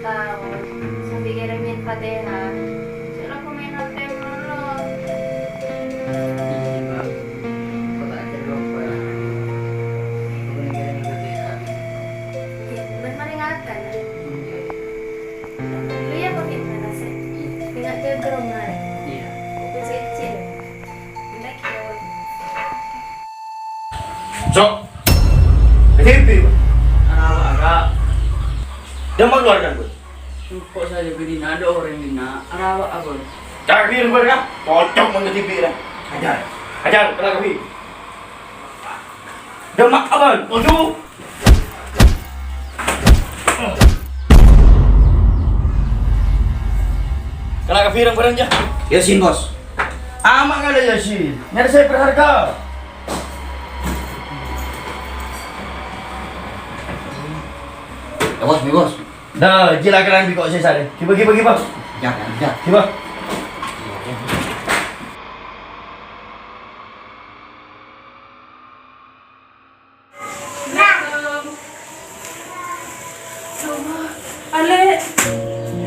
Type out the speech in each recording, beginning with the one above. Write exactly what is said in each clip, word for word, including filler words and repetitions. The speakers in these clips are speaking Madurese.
Tao, sambi kèrèmèn Fatihah. Cè' lako maèn H P malolo. Iyâ, Pak. Kok ta' kèra loppa, ya? Aku neng kèrèmèn Fatihah. Iyâ, bân marè ngakan, ya? Iyâ. Dulu ya, Pak, ya, ngerasa. Iyâ. Tinggal jaga rumah, ya? Iyâ. Kunci kecil. Sok. K T P, Pak. Arapa, Kak? Dâ' emma keluarga, Pak? Kok saja bâdâ nado orèng dina, arapa, Abang? Ca'na Kabir, Pak, ya? Cocok mon K T P, ya. Hajar. Hajar, kena Kabir. Dâ' emma, Abang. Waduh. Kena Kabir, Pak, ya? Yasin, Bos. Ama' kala Yasin, nyarè sè berharga. Ya, Bos, mi, Bos. Dah, jila kalian biko sisa deh. Kiba, kiba, kiba. Ya, ya, ya. Kiba. Alè',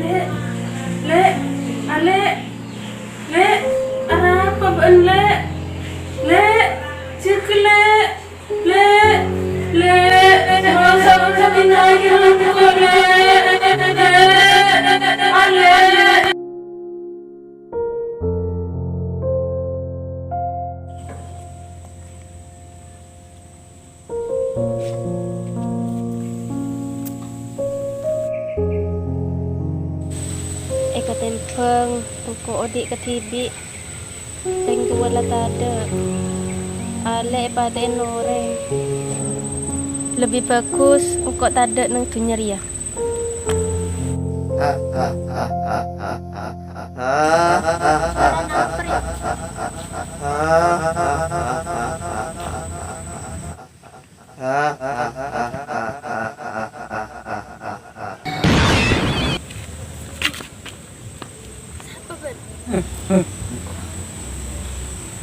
Lè', Lè', Alè', Lè', arapa bâ'na, Lè'? Lè', jâgâ, Lè', Lè', Lè', masa' bâ'na lagi lembur, Lè', Lè', Alè'. Èkatèmbhâng engko' odi' kadhibi', rèng towa la tadâ'. Alè' èpatè'è orèng. Lebbi bhâghus engko' tadâ' neng dhunnya rèya.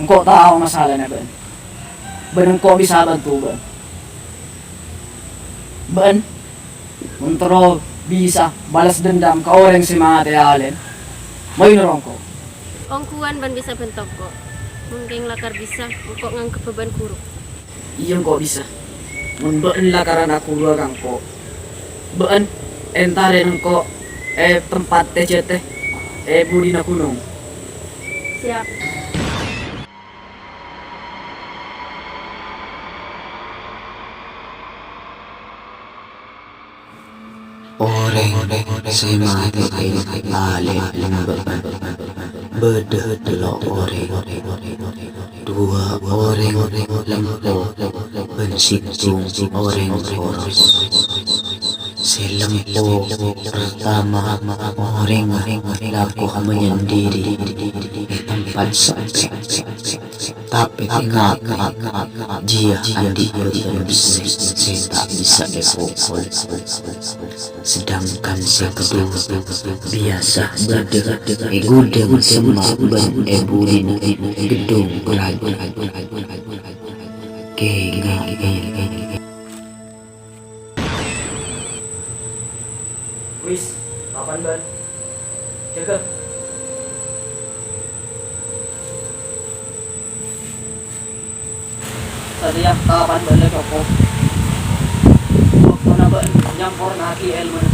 Engko' tao masalana bâ'na. Bân engko' bisa bantu bâ'na. Bâ'na mon terro bisa bales dendam ka orèng sè matè'è Alè'na, mayu noro' engko'. Ongghuwân bâ'na bisa banto engko'. Mon kèng lakar bisa, engko' ngangghep bâ'na ghuru. Iyâ, engko' bisa. Mon bâ'na lakaran aghuru ka engko', bâ'na èntarè engko' è tempat tèjhâtè è budina ghunong. Siap. Orèng sè matè'è Alè'na bâ'na bâdâ tello' orèng. Duwâ' orèng lempo bân sèttong orèng poros. Sè lempo partama orèngnga lako manyendiri è tempat sempèt. Tapè enga', jiyâ andi' bâdâ bessè sè ta' bisa èpokol. Sedangkan sè kaduwâ biyasa bâdâ è ghudhâng semma' bân è budina ghedhung raja. Kèngèng. Wis, kapan bâ'na? Jâgâ. Satèya kapan bâ'na cokop. Bâktona bâ'na nyamporna'aghi èlmuna.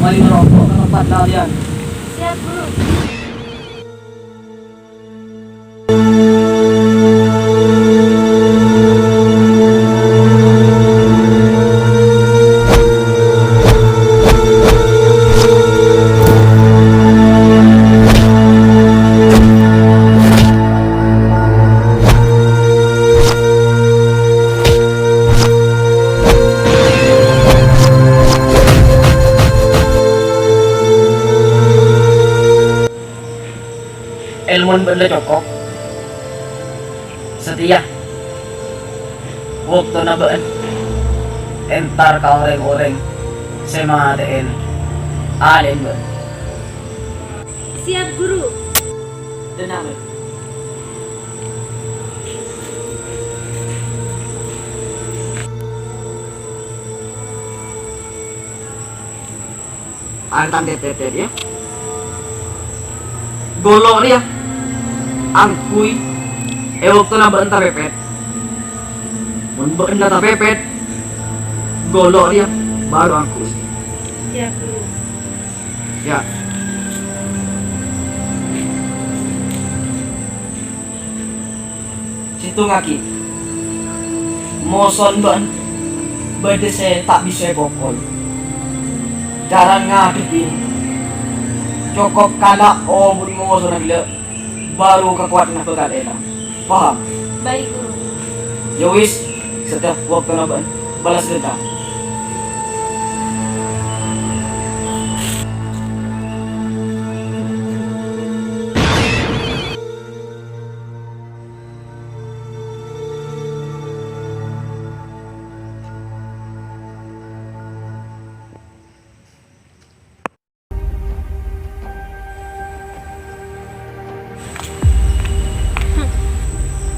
Mayu noro' ka tempat latèyan. Siap, Guru. Èlmona bâ'na la cokop. Satèya, bâktona bâ'na entar ka rèng-orèng sè matè'è alè'na bâ'na. Siap, Guru. Tenang, bâ'na. Arè tang tètè, yâ. Ghâllu rèya angghuy è bâktona bâ'na tapèpèt. Mon bâ'na tapèpèt, ghâllu rèya bhuru angghuy. Yâ, Ghuru. Yâ. Sèttongngaghi, moson bâ'na bâdâ sè ta' bisa èpokol. Jhârâng ngadhebbhi, cokop kala' omor mosona ghellâ', bhuru kakowadhânna bhâkal èlang. Paham? Baik, Ghuru. Yâ wis, sateya bâktona bâ'na bâlâs dendam.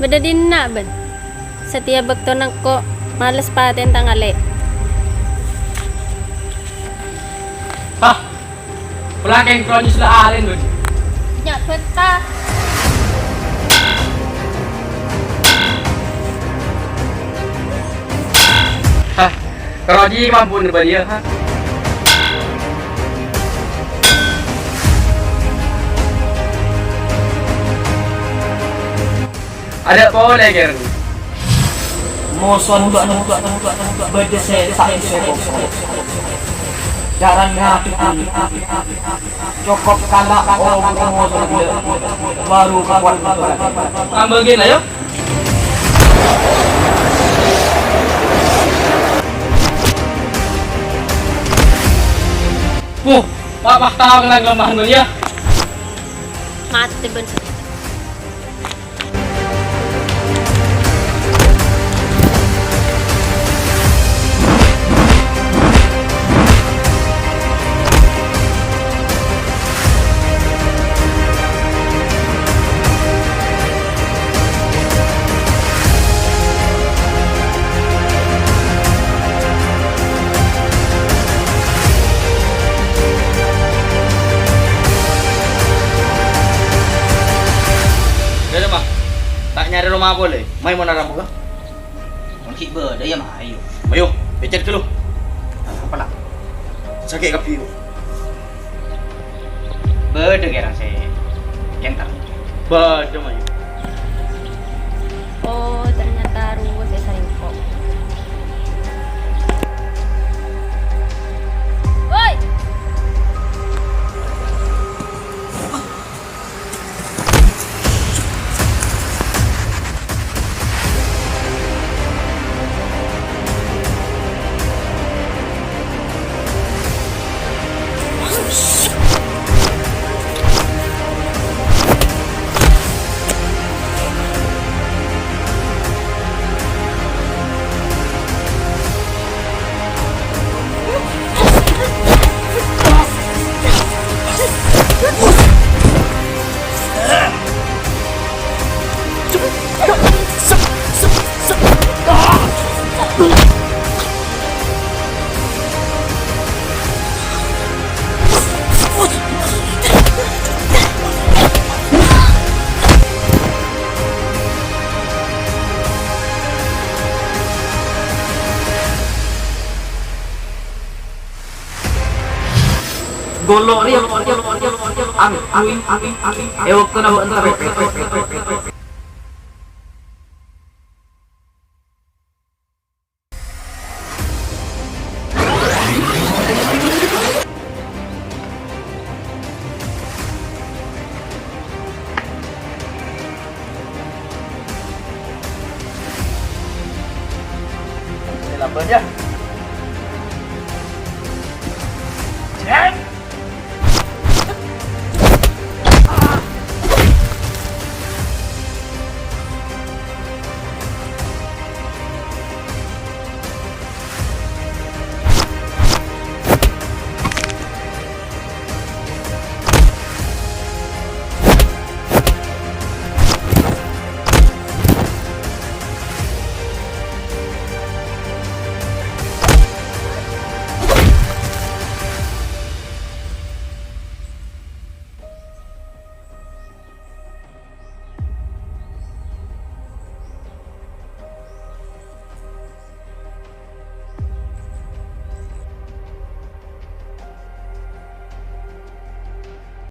Bâdâ dinna' bâ'na? Satèya bâkto nengko' males patèna tang alè'. Hah? Polana kèng Kroni sè la alè'en, Bun. Nya' bâ'na. Hah? Kroni mampu nèbâl iyâ, ha? Adâ' polè, Ger. Moson bâ'na bâdâ sè ta' bisa èpokol. Jhârâng ngadhebbhi. Cokop kala' omor mosona ghellâ', bhuru kakowadhânna bhâkal. Tambâ ghi, ayo. Puh, pa'-, pa' tao kennèng kelemahan bâ'na, yâ. Matè bâ'na. Dâ' remma, ta' nyarè roma polè, mayu mon arapa, Kak? Mon ghi' bâdâ, yâ, mayu. Mayu, pècèt ghâllu. Apa, la? Sakè' kabbhi, Bu. Bâdâ kèra sè kèntar. Bâdâ, mayu. Oh, ternyata Ruwes è sarengko'. Woi! Ghâllu rèya angghuy è bâktona bâ'na tapèpèt. Lambat, yâ. Jeng!